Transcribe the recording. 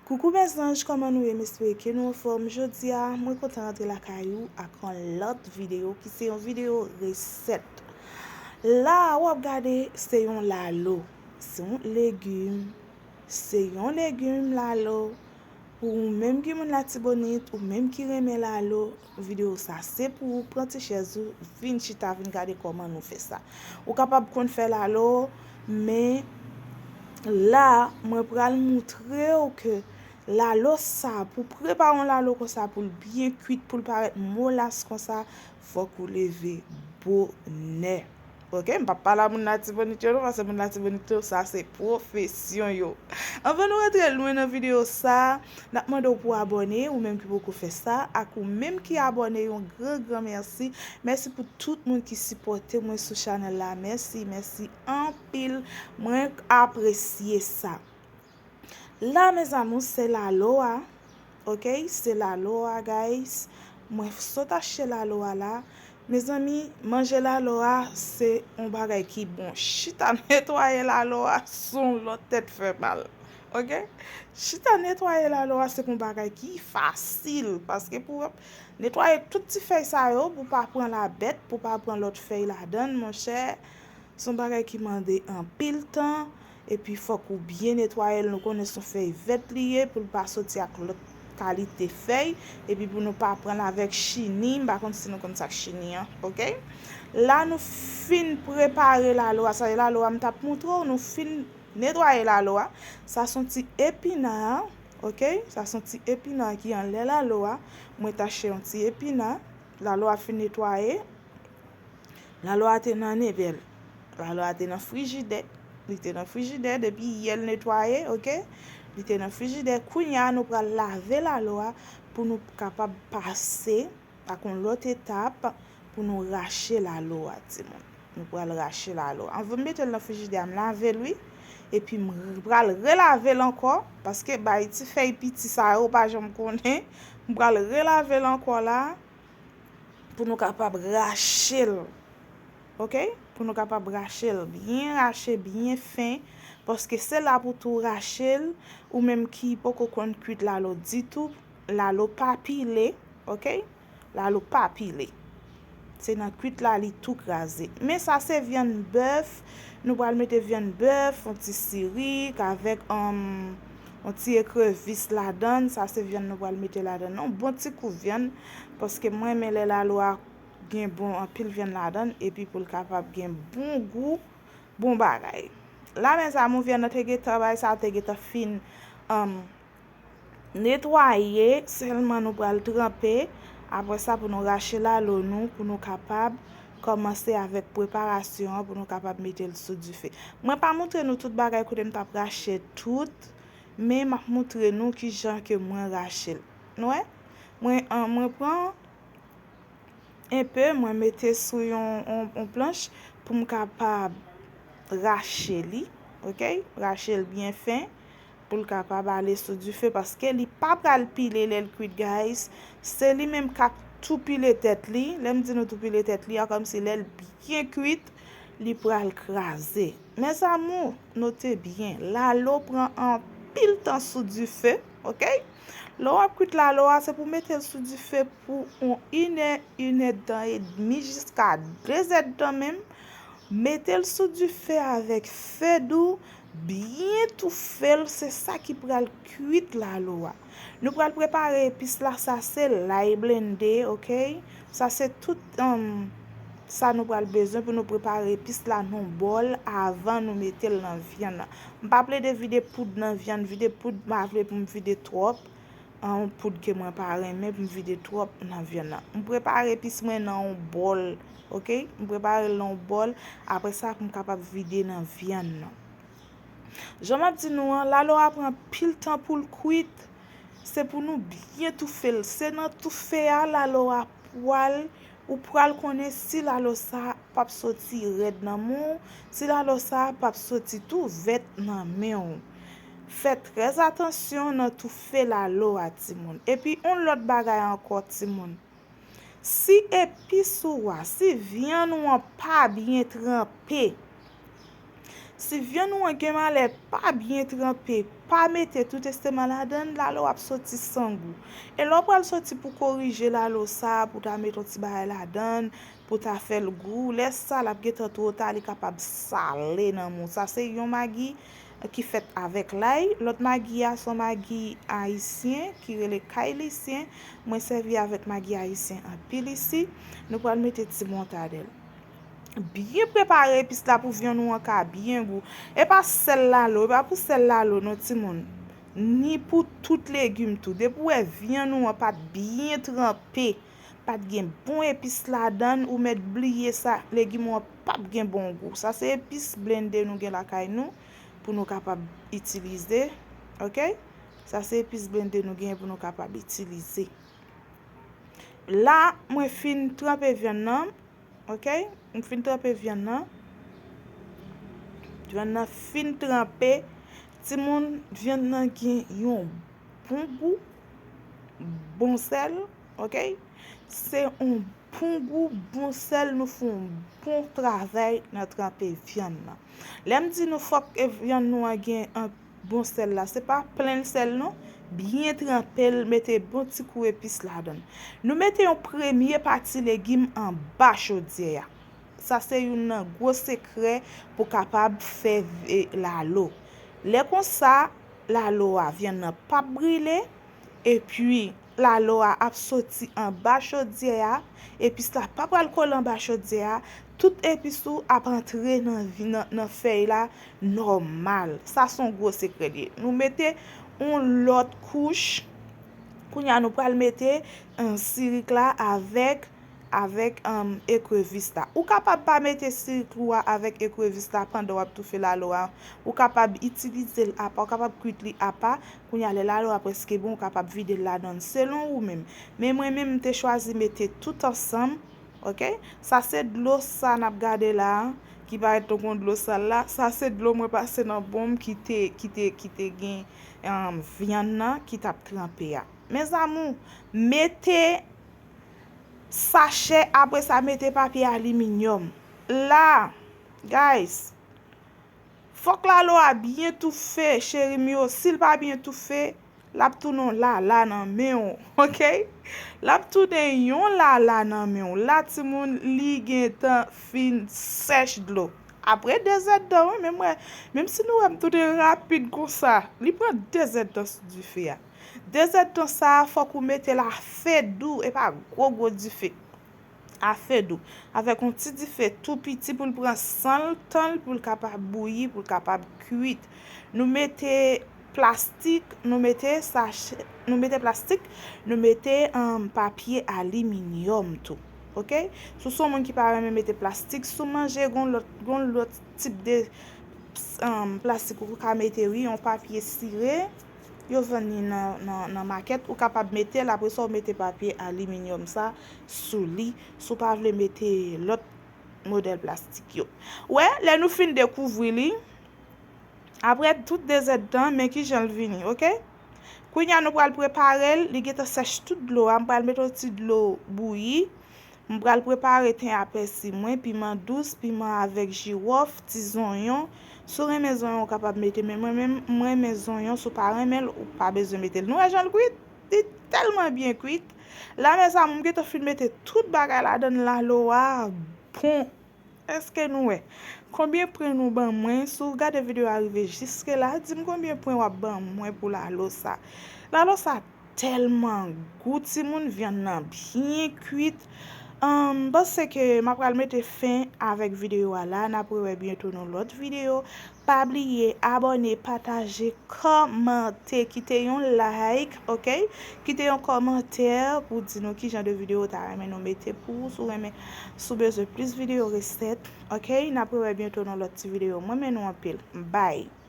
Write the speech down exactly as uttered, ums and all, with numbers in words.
Koukou mezanj, kòman nou ye? M espere ke nou anfòm. Jodi a, mwen kontan rantre lakay ou ak yon lòt videyo ki se yon videyo resèt. La a, w ap gade, se yon lalo. Se yon legim. Se yon legim, lalo. Pou ou menm ki moun Latibonit, ou menm ki renmen lalo, videyo sa se pou ou. Pran ti chèz ou, vin chita, vin gade kòman nou fè sa. Ou kapab konn fè lalo, men la, mwen pral moutre w ke lalo sa, pou prepare yon lalo konsa, pou l byen kwit, pou l parèt molas konsa, fòk ou leve bonè. Ok, m p ap pale a moun Latibonit yo non, paske moun Latibonit yo, sa se pwofesyon yo. Anvan nou rantre lwen nan videyo sa, n ap mande w pou abòne, ou menm ki poko fè sa, ak ou menm ki abòne, yon gran, gran mèsi. Mèsi pou tout moun ki sipòte mwen sou chanèl la. Mèsi, mèsi anpil. Mwen apresye sa. La, mes amours, se lalo a. Ok, se lalo a, guys. Mwen sot achte lalo a la. Mezanmi, manje lalo a, se yon bagay ki bon. Chita netwaye lalo a, se yon lòt tèt fè mal. Ok? Chita netwaye lalo a, se yon bagay ki fasil. Paske pou netwaye tout ti fèy sa yo, pou pa pran labèt, pou pa pran lòt fèy ladann, monchè, se yon bagay ki mande anpil tan, epi fòk ou byen netwaye l. Nou konnen se yon fèy vèt li ye, pou l pa soti ak lòt kalite fèy, epi pou nou pa pran l avèk chini, m pa konn si nou konn sa k chini an, ok? La nou fin prepare lalo a, sa e lalo a m t ap moutre w, nou fin netwaye lalo a. Sa se yon ti epina, ok? Sa se yon ti epina ki anlè lalo a. Mwen tache yon ti epina. Lalo a fin netwaye. Lalo a te nan nebèl. Lalo a te nan frijidè. Li te nan frijidè depi yè l netwaye, ok? Li te nan frijidè. Kounye a, nou pral lave lalo a pou nou kapab pase ak yon lòt etap pou nou rache lalo a, timoun. Nou pral rache lalo a. Anvan m mete l nan frijidè a, m lave l, wi. Epi m pral relave l ankò, paske bay ti fèy piti sa yo, ou pa janm konnen. M pral relave l ankò la. Pou nou kapab rache l. Ok? Pou nou kapab rache l. Byen rache, byen fen. Paske se la pou tou rache l, ou menm ki poko konn kwit lalo ditou, lalo pa pile, ok? Lalo pa pile. Se nan kwit la li tou kraze. Men sa se vyann bèf. Nou pral mete vyann bèf, yon ti sirik avèk, um, yon ti ekrevis ladann. Sa se vyann nou pral mete ladann. Yon bon ti kou vyann. Paske mwen renmen lè lalo a gen bon anpil vyann ladann, epi pou l kapab gen bon gou, bon bagay. La, mes amours, vyann nan te gentan, bagay sa te gentan fin, um, netwaye, sèlman nou pral tranpe. Apre sa, pou nou rache lalo nou, pou nou kapab kòmanse avèk preparasyon an, pou nou kapab mete l sou dife. Mwen pa moutre nou tout bagay kote m t ap rache tout, men m ap moutre nou kijan ke mwen rache l. Nou wè? Mwen, an, mwen pran enpe, mwen mete sou yon, yon, yon planch pou m kapab rache li, ok? Rache l byen fen pou l kapab ale sou dife, paske li pa pral pile lè l kwit, guys. Se li menm k ap tou pile tèt li. Lè m di nou tou pile tèt li a, kòmsi lè l byen kwit, li pral kraze. Mes amours, note byen, lalo pran anpil tan sou dife, ok? Lè w ap kwit lalo a, se pou mete l sou dife pou yon inè, inèdtan edmi, jiska dezèdtan menm. Mete l sou dife avèk fe dou, byen toufe l, se sa ki pral kwit lalo a. Nou pral prepare epis la, sa se lay blende, ok? Sa se tout, um, sa nou pral bezwen pou nou prepare epis la nan bòl avan nou mete l nan vyann nan. M pa plede vide poud nan vyann, vide poud, m pa vle pou m vide twòp. An, yon poud ke mwen pa renmen pou m vide twòp nan vyann nan. M prepare epis mwen nan yon bòl, ok? M prepare l nan yon bòl, apre sa pou m kapab vide nan vyann nan. Jan m ap di nou an, lalo a pran pil tan pou l kwit. Se pou nou byen toufe l. Se nan toufe a, lalo a pral, ou pral konnen si lalo sa p ap soti rèd nan men w, si lalo sa p ap soti tou vèt nan men w. Fè trè atansyon nan toufe lalo a, timoun. Epi, yon lòt bagay ankò, timoun. Si epis ou a, si vyann ou an pa byen tranpe, Si vyann ou an gen malè, pa byen tranpe, pa mete tout esteman ladan l, lalo ap soti san gou. E lè w pral soti pou korije lalo sa a, pou ta mete yon ti bagay ladan l, pou ta fè l gou, lè sa l ap gentan twò ta, li kapab sale nan men w. Sa se yon magi ki fèt avèk lay. Lòt magi a se yon magi ayisyen ki rele kaylisyen. Mwen sèvi avèk magi ayisyen anpil isi. Nou pral mete ti montadèl. Byen prepare epis la pou vyann ou an ka byen gou. E pa sèl lalo, e pa pou sèl lalo non timoun. Ni pou tout legim tou. Depi w wè vyann ou an pa t byen tranpe, pa t gen bon epis ladan l, ou mèt bliye sa, legim ou an p ap gen bon gou. Sa se epis blende nou gen lakay nou pou nou kapab itilize. Oke? Sa se epis blende nou gen pou nou kapab itilize. La, mwen fin tranpe vyann nan. Oke? M fin tranpe vyann nan. Vyann nan fin tranpe. Timoun, vyann nan gen yon bon gou, bon sèl, oke? Se yon bon gou, bon sèl, nou fè yon bon travay nan tranpe vyann nan. Lè m di nou fòk e vyann nou an gen an bon sèl la, se pa plen sèl non, byen tranpe l, mete bon ti kou epis ladan l. Nou mete yon premye pati legim anba chodyè a. Sa se youn nan gwo sekrè pou kapab fè ve-, lalo. Lè konsa, lalo a, vyann nan p ap brile, epi lalo a ap soti anba chodyè a, epis la pa pral kole anba chodyè a, tout epis ou ap antre nan vi-, nan, nan fèy la nòmal. Sa se yon gwo sekrè li ye. Nou mete yon lòt kouch. Kounye a nou pral mete, eh, sirik la avèk, avèk, eh, ekrevis la. Ou kapab pa mete sirik ou a avèk ekrevis la pandan w ap toufe lalo a. Ou kapab itilize l apa, ou kapab kwit li apa. Kounye a lè lalo a prèske bon, ou kapab vide l ladan l selon ou menm. Men mwen menm, m te chwazi mete tout ansanm. Oke? Sa se dlo sa n ap gade la a, ki parèt tankou yon dlo sal la. Sa se dlo mwen pase nan bon m ki te, ki te, ki te gen, em, vyann nan ki t ap tranpe a. Mes amours, mete sachè, apre sa mete papye aliminyòm. La, guys, fòk lalo a byen toufe, cheri m yo. Si l pa byen toufe, l ap tounen yon lala nan men w, oke? L ap tounen yon lala nan men w. La, timoun, li gentan fin sèch dlo. Apre de zèdtan, wi, men mwen, menm si nou wè m tounen rapid konsa, li pran de zèdtan sou dife a. De zèdtan sa a, fòk ou mete l a fe dou, e pa gwo, gwo dife. A fe dou, avèk yon ti dife tou piti pou l pran san l, tan l pou l kapab bouyi, pou l kapab kwit. Nou mete plastik, nou mete sachè, nou mete plastik, nou mete, em, papye aliminyòm tou. Oke? Si w se yon moun ki pa renmen mete plastik, si w manje, gon lòt, gon lòt tip de, em, plastik ou ka mete, wi, yon papye sire. Yo vann li nan, nan, nan makèt, ou kapab mete l, apre sa w mete papye aliminyòm sa sou li, si w pa vle mete lòt modèl plastik yo. Wè, lè nou fin dekouvri li, apre tout de zèdtan, men kijan l vini, oke? Kounye a nou pral prepare l, li gentan sèch tout dlo a, m pral mete yon ti dlo bouyi. M pral prepare ten a pèsi mwen, piman dous, piman avèk jiwòf, ti zonyon. Si w renmen zonyon, ou kapab mete, men mwen menm, m renmen zonyon. Si w pa renmen l, ou pa bezwen mete l. Nou wè jan l kwit? Li tèlman byen kwit. La, mes amours, m gentan fin mete tout bagay ladan l, lalo a bon. Èske nou wè? Konbyen pwen nou ban mwen? Si w gade videyo a rive jiske la, di m konbyen pwen w ap ban mwen pou lalo sa. Lalo sa tèlman gou, timoun, vyann nan byen kwit. Ahn, m panse ke m ap pral mete fen avèk videyo a la. N ap rewè byento nan lòt videyo. Pa bliye abòne, pataje, kòmante, kite yon like, oke? Kite yon kòmantè pou di nou ki jan de videyo w ta renmen nou mete pou ou. Si w renmen, si w bezwen plis videyo resèt, oke? N ap rewè byento nan lòt ti videyo. Mwen renmen nou anpil. Bye!